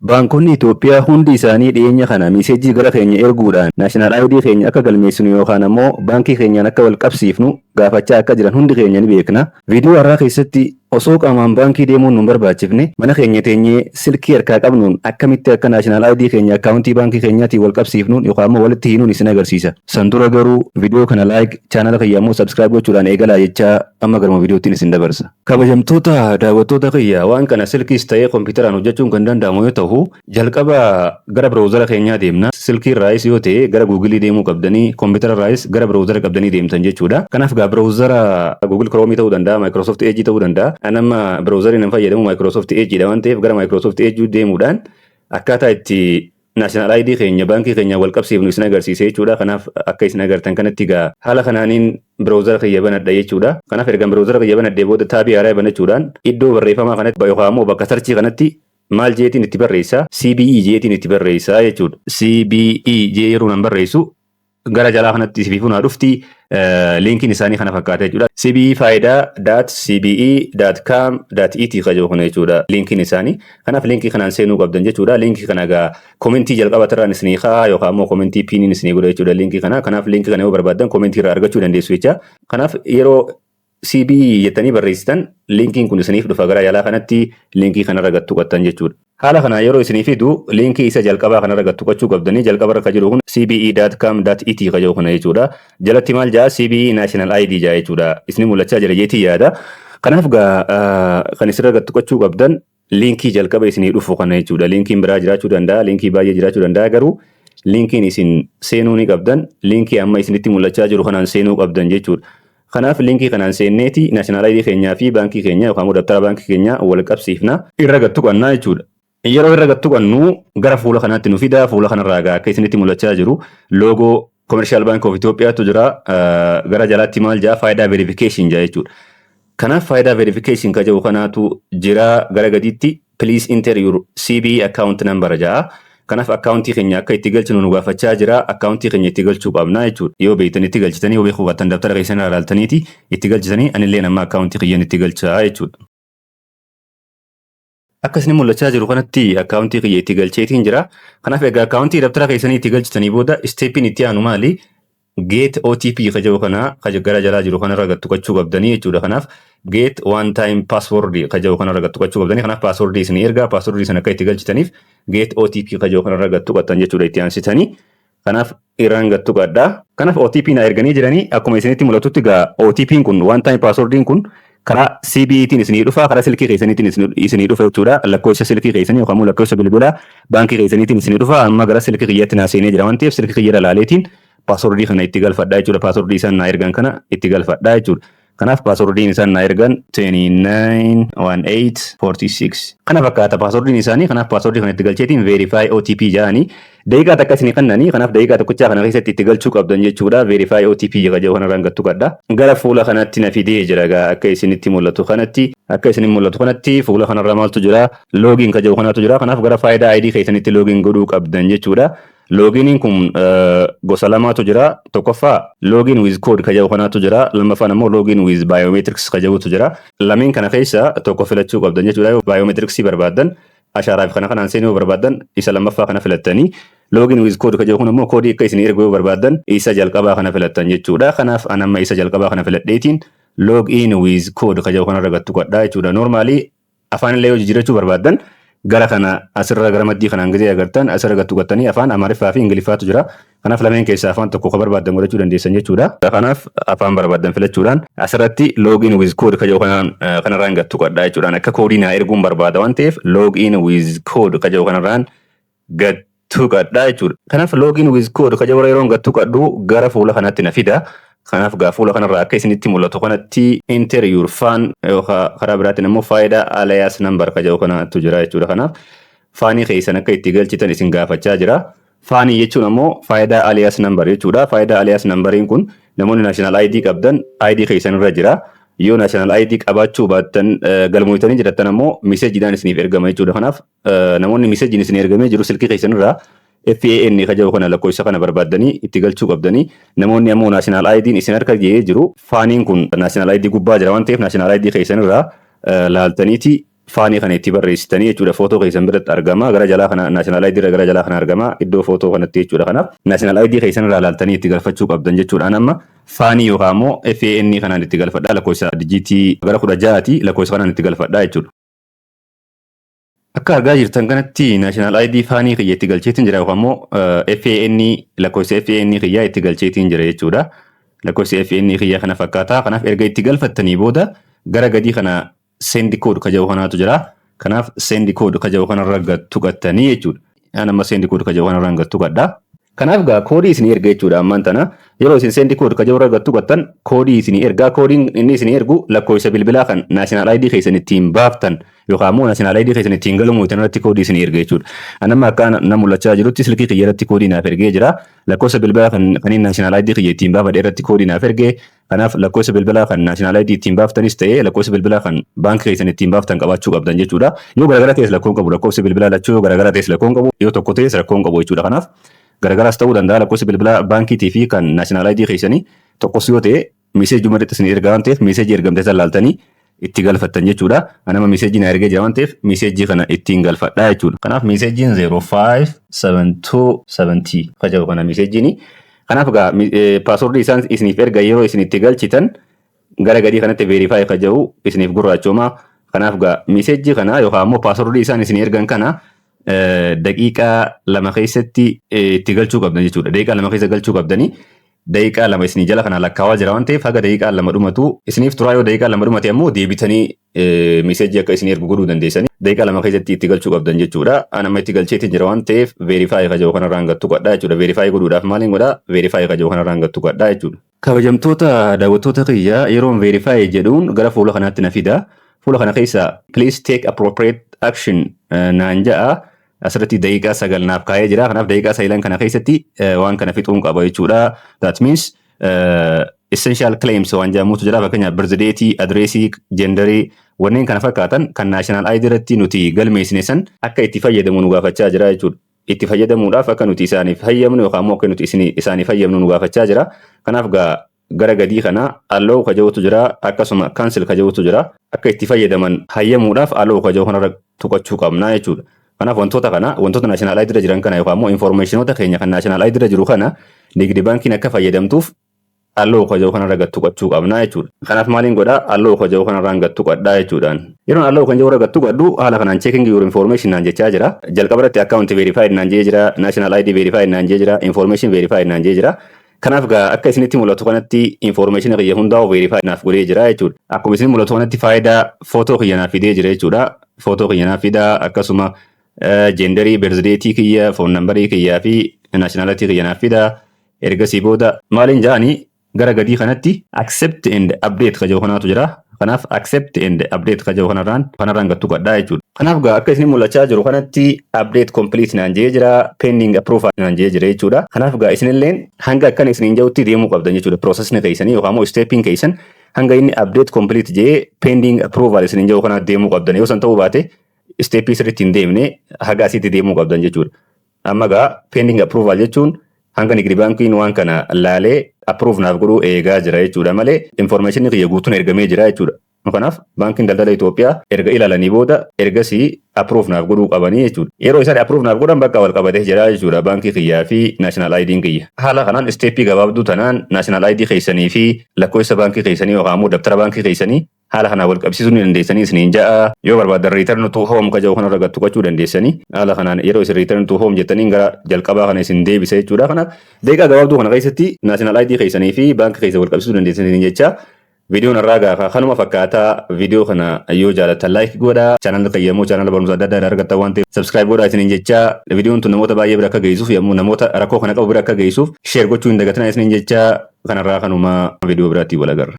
Baankonni Itoophiyaa hundi isaanii dhiyeenya kana message gara keenya erguudhaan National ID keenya akka galmeessinu yookaan ammoo baankii keenyaan akka wal qabsiifnu gaafachaa akka jiran hundi keenya ni beekna. Viidiyoo har'aa keessatti osoo qaamaan baankii deemuun nu hin barbaachifne, mana keenya teenyee silkii harkaa qabnuun akkamitti akka National ID keenya akkaawuntii baankii keenyaatiin wal qabsiifnuun yookaan ammoo walitti hiinuun isin agarsiisa. San dura garuu viidiyoo kana like, chaanala kiyya ammoo subscribe gochuudhaan eegalaa jechaa amma garuma viidiyoottiin isin dabarsa. Kabajamtoota daawwattoota kiyya, waan kana silkiis ta'ee kompiitaraan hojjechuun kan danda'amu yoo ta'u, jalqaba gara browsera keenyaa deemna. Silkii irraayis yoo ta'e gara Googleii deemuu qabdanii, kompiitara irraayis gara browsera qabdanii deemtan jechuudha. Kanaaf gaa browsera Google Chrome ta'uu danda'a, Microsoft Edge ta'uu danda'a. An amma browserii nan fayyadamu Microsoft Edge dha waan ta'eef, gara Microsoft Edge deemuudhaan akkaataa itti National ID keenya baankii keenya wal qabsiifnu isin agarsiisa jechuudha. Kanaaf akka isin agartan kanatti egaa haala kanaaniin browsera kiyya banadha jechuudha. Kanaaf ergan browsera kiyya banadhee booda tabii haaraa banachuudhaan iddoo barreeffamaa kanatti yookaan immoo bakka searchii kanatti maal jeetiin itti barreessa? CBE jeetiin itti barreessa jechuudha. CBE jee yeroo nan barreessu gara jalaa kanatti sifiifuu naa dhufti. Linkiin isaanii kana fakkaata jechuudha. CBEFayda.cbe.com.et kan kana jechuudha linkiin isaanii. Kanaaf linkii kanaan seenuu qabdan jechuudha. Linkii kana egaa commentii jalqaba irraan isinii kaa yookaan immoo commentii piniin isinii godha jechuudha linkii kana. Kanaaf linkii kana yoo barbaaddan commentii irraa argachuu dandeessu jecha. Kanaaf yeroo CBE jettanii barreessitan linkiin kun isiniif dhufa. Gara jalaa kanatti linkii kanarra gad tuqattan jechuudha. Haala kana yeroo isinii fidu linkii isa jalqabaa kanarra gad tuqachuu qabdanii. Jalqaba irra kan jiru kun cbe.com.et kan jiru kana jechuudha. Jalatti maal jaa? CBE National ID jaa jechuudha. Isin mul'achaa jira jeetii yaada. Kanaaf gaa kan isirra gad tuqachuu qabdan linkii jalqaba isinii dhufu kana jechuudha. Linkiin biraa jiraachuu danda'a, linkii baay'ee jiraachuu danda'a, garuu linkiin isin seenuu ni qabdan linkii amma isinitti mul'achaa jiru kanaan seenuu qabdan jechuudha. Kanaaf linkii kanaan seenneeti National ID keenyaa fi baankii keenya yookaan immoo dabtara baankii keenya wal qabsiifna. Irra gad tuqannaa jechuudha. Yeroo irra gad tuqannu gara fuula kanaatti nu fida. Fuula kanarraa egaa akka isinitti mul'achaa jiru logo Commercial Bank of Ethiopiaatu jira. Gara jalaatti maal jaa? Faayidaa verification jaa jechuudha. Kanaaf Faayidaa verification ka jedhu kanaatu jira. Gara gadiitti "Please enter your CBE account number" jaa. Kanaaf akkaawuntii keenya akka itti galchinu nu gaafachaa jira. Akkaawuntii keenya itti galchuu qabna jechuudha. Yoo beektan itti galchitanii, yoo beekuu baattan dabtara keessan irraa ilaaltaniiti itti galchitanii. Anillee amma akkaawuntii kiyyan itti galchaa jechuudha. Akka isin mul'achaa jiru kanatti akkaawuntii kiyya itti galcheetiin jira. Kanaaf egaa akkaawuntii dabtara keessanii itti galchitanii booda stepiin itti aanu maali? Get OTP ka jedhu kana ka gara jalaa jiru kanarra gad tuqachuu qabdanii jechuudha. Kanaaf get one time password ka jedhu kanarra gad tuqachuu qabdanii. Kanaaf password isin ergaa, password sana akka itti galchitaniif get OTP ka jedhu kanarra gad tuqattan jechuudha itti aansitanii. Kanaaf irraan gad tuqadha. Kanaaf OTP na erganii jiranii. Akkuma isinitti mul'atutti egaa OTP'n kun, one time passwordiin kun, karaa CBEtiin isinii dhufa, karaa silkii keessaniitiin isinii dhufa jechuudha. Lakkoofsa silkii keessanii yookaan immoo lakkoofsa bilbilaa baankii keessaniitiin isinii dhufa. Amma gara silkii kiyyaatti naa seenee jira waan ta'eef, silkii kiyya ilaaleetiin passwordii kana itti galfadhaa jechuudha. Passwordii isaan naa ergan kana itti galfadhaa jechuudha. Kanaaf passwordiin isaan naa ergan 291846 kana fakkaata passwordiin isaanii. Kanaaf passwordii kana itti galcheetiin verify OTP jedhanii daqiiqaa takka isinii kennanii. Kanaaf daqiiqaa tokkichaa kana keessatti itti galchuu qabdan jechuudha. Verify OTP jedha kanarraan gad tuqadha. Gara fuula kanatti na fidee jira gaa akka isinitti mul'atu kanatti. Akka isinitti mul'atu kanatti fuula kanarra maaltu jira? Login ka jedhu kanatu jira. Kanaaf gara Faayidaa ID keessanitti login godhuu qabdan jechuudha. Loginiin kun gosa lamaatu jira. Tokkoffaa login with code ka jedhu kanaatu jira. Lammaffaan ammoo login with biometrics ka jedhutu jira. Lameen kana keessa tokko filachuu qabdan jechuudha. Yoo biometricsii barbaaddan, ashaaraa fi kana kanaan seenuu barbaaddan, isa lammaffaa kana filattanii, login with code ka jedhu kun ammoo koodii akka isin ergu yoo barbaaddan isa jalqabaa kana filattan jechuudha. Kanaaf an amma isa jalqabaa kana filadheetiin login with code ka jedhu kanarra gad tuqadhaa jechuudha. Normally afaan illee yoo jijjiirachuu barbaaddan gara kana asirra gara maddii kanaan gizee agartan asirra gad tuqattanii afaan Amaariffaa fi Ingiliffaatu jira. Kanaaf lameen keessaa afaan tokko ka barbaaddan godhachuu dandeessan jechuudha. Kanaaf afaan barbaaddan filachuudhaan asirratti login with code ka jedhu kanarraan gad tuqadhaa jechuudhaan. Akka koodii naa erguun barbaada waan ta'eef, login with code ka jedhu kanarraan gad tuqadhaa jechuudha. Kanaaf login with code ka jedhu yeroo gad tuqadhu gara fuula kanatti na fida. Kanaaf gaa fuula kanarraa akka isinitti mul'atu kanatti "Enter your FAN" yookaan karaa biraatiin immoo Faayidaa alias number ka jedhu kanatu jira jechuudha. Kanaaf FANii keessan akka itti galchitan isin gaafachaa jira. FANii jechuun ammoo Faayidaa alias number jechuudha. Faayidaa alias numberiin kun namoonni National ID qabdan ID keessan irra jira. Yoo National ID qabaachuu baattan, galmootanii jirattan ammoo messageiidhaan isiniif ergama jechuudha. Kanaaf namoonni messageiin isin ergamee jiru silkii keessan irraa FAN ka jedhu kana, lakkoofsa kana barbaaddanii itti galchuu qabdanii. Namoonni ammoo National ID'n isin harka ga'ee jiru, FANiin kun National ID gubbaa jira waan ta'eef, National ID keessan irraa laaltaniiti FAN kana itti barreessitanii jechuudha. Footoo keessan biratti argama. Gara jalaa kana, national ID irra gara jalaa kana argama. Iddoo footoo kanatti jechuudha. Kanaaf national ID keessan irraa ilaaltanii itti galfachuu qabdan jechuudha. Amma FAN yookaan immoo FAN kanaan itti galfadhaa. Lakkoofsa dijiitii gara 16ti, lakkoofsa kanaan itti galfadhaa jechuudha. Akka argaa jirtan kanatti national ID FAN kiyya itti galcheetiin jira, yookaan immoo FAN, lakkoofsa FAN kiyyaa itti galcheetiin jira jechuudha. Lakkoofsi FAN kiyyaa kana fakkaata. Kanaaf erga itti galfattanii booda gara gadii kana send code ka jedhu kanaatu jira. Kanaaf send code ka jedhu kanarra tuqattanii jechuudha. An amma send code ka jedhu kanarra gad tuqadha. Kanaaf gaa koodii isinii erga jechuudha. Ammaan tana yeroo isin send code ka jedhu irra gad tuqattan koodii isinii ergaa. Koodiin inni isinii ergu lakkoofsa bilbilaa kan national ID keessan ittiin baaftan yookaan immoo national ID keessan ittiin galmootan irratti koodii isinii erga jechuudha. An amma akka na mul'achaa jirutti silkii kiyya irratti koodii naaf ergee jira. Lakkoofsa bilbilaa kan inni national ID kiyya ittiin baafadhe irratti koodii naaf ergee. Kanaaf lakkoofsa bilbilaa kan national ID ittiin baaftanis ta'ee lakkoofsa bilbilaa kan baankii keessan ittiin baaftan qabaachuu qabdan jechuudha. Yoo garagara ta'es lakkoon qabu, lakkoofsa bilbilaa lachuu yoo garagara ta'es lakkoon qabu, yoo tokko ta'es rakkoon qabu jechuudha. Kanaaf garagaraas ta'uu danda'a, lakkoofsa bilbilaa baankiitii fi kan national ID keessanii tokkos yoo ta'e message irratti isin ergaa waan ta'eef message ergamte san laaltanii itti galfattan jechuudha. Anama message na ergee jira waan ta'eef message kana ittiin galfadhaa jechuudha. Kanaaf messageiin 057270 facaa'u kana messageiini. Kanaaf egaa password isaan isiniif erga yeroo isin itti galchitan gara gadii kanatti verify ka jedhu isiniif gurraachooma. Kanaaf egaa message kana yookaan immoo password isaan isin ergan kana daqiiqaa 2 keessatti itti galchuu qabdan jechuudha. Daqiiqaa 2 keessa galchuu qabdanii, daqiiqaa 2 isinii jala kana lakkaawaa jira waan ta'eef haga daqiiqaa 2 dhumatu isiniif turaa. Yoo daqiiqaa 2 dhumate ammoo deebitanii message akka isinii ergu godhuu dandeessanii, daqiiqaa 2 keessatti itti galchuu qabdan jechuudha. An amma itti galcheetiin jira waan ta'eef verify ka jedhu kanarraan gad tuqadhaa jechuudha. Verify godhuudhaaf maaliin godhaa? Verify ka jedhu kanarraan gad tuqadhaa jechuudha. Kabajamtoota daawwattoota kiyya, yeroon verify jedhuun gara fuula kanaatti na fida. Fuula kana keessa "Please take appropriate action" naan ja'a. Asirratti daqiiqaa 9 naaf kaa'ee jira. Kanaaf daqiiqaa 9 kana keessatti waan kana fixuun qaba jechuudha. That means essential claims waan jedhamutu jira. Fakkeenyaaf birth date, address, gender, wanneen kana fakkaatan kan national ID irratti nuti galmeessine san akka itti fayyadamu nu gaafachaa jira jechuudha. Itti fayyadamuudhaaf akka nuti isaaniif hayyamnu yookaan immoo akka nuti isaaniif hayyamnu nu gaafachaa jira. Kanaaf gaa gara gadii kana allow ka jedhutu jira, akkasuma cancel ka jedhutu jira. Akka itti fayyadaman hayyamuudhaaf allow ka jedhu kanarra tuqachuu qabna jechuudha. Kanaaf wantoota kana, wantoota national ID irra jiran kana yookaan immoo informationoota keenya kan national ID irra jiru kana Nigdi Baankiin akka fayyadamtuuf allow ka jedhu kanarra gad tuqachuu qabna jechuudha. Kanaaf maaliin godhaa? Allow ka jedhu kanarraan gad tuqadhaa jechuudhaan. Yeroon allow kan jedhu irra gad tuqadhu haala kanaan "Checking your information" naan jechaa jira. Jalqaba irratti account verified naan jee jira, national ID verified naan jee jira, information verified naan jee jira. Kanaaf gaa akka isinitti mul'atu kanatti information kiyya hundaa'u verify naaf godhee jira jechuudha. Akkuma isin mul'atu kanatti Faayidaa footoo kiyya naaf fidee jira jechuudha. Footoo kiyya naaf fidaa, akkasuma gender, birth date kiyya, phone number kiyyaa fi nationality kiyya naaf fidaa. Ergasii booda maaliin jedhanii gara gadii kanatti accept and update ka jedhu kanaatu jira. Kanaaf accept and update ka jedhu kanarraan gad tuqadhaa jechuudha. Kanaaf gaa akka isin mul'achaa jiru kanatti update complete naan jee jira, pending approval naan jee jira jechuudha. Kanaaf gaa isinilleen hanga akkana isiniin jedhutti deemuu qabdan jechuudha. Processni keessanii yookaan immoo stepiin keessan hanga inni update complete jee pending approval isiniin jedhu kana deemuu qabdan. Yoo san ta'uu baate step sirriitti hin deemne, haga asitti deemuu qabdan jechuudha. Amma gaa pending approval jechuun hanga Nigdi Baankiin waan kana laalee approve naaf godhuu eegaa jira jechuudha malee information kiyya guutuun ergamee jira jechuudha. Kanaaf Baankiin Daldala Itoophiyaa erga ilaalanii booda ergasii approve naaf godhuu qabanii jechuudha. Yeroo isaan approve naaf godhan bakka wal qabatee jira jechuudha baankii kiyyaa fi national ID'n kiyya. Haala kanaan step gabaabduu tanaan national ID keessanii fi lakkoofsa baankii keessanii yookaan immoo dabtara baankii keessanii haala kanaan wal qabsiisuu ni dandeessanii isiniin ja'a. Yoo barbaadan return to home ka jedhu kanarra gad tuqachuu dandeessanii, haala kanaan yeroo isin return to home jettaniin gara jalqabaa kana isin deebisa jechuudha. Kanaaf daqiiqaa gabaabduu kana keessatti national ID keessanii fi baankii keessa wal qabsiisuu dandeessanii jecha. Viidiyoon irraa gaafa kanuma fakkaataa. Viidiyoo kana yoo jaalattan like godhaa. Channel kiyya immoo channel barumsa adda addaa argattan waan ta'eef subscribe godhaa isiniin jecha. Viidiyoon tun namoota baay'ee bira akka geessuuf, yommuu namoota rakkoo kana qabu bira akka geessuuf share gochuu hin dagatinaa isiniin jecha. Kanarraa kanuma, viidiyoo biraatti wal agarra.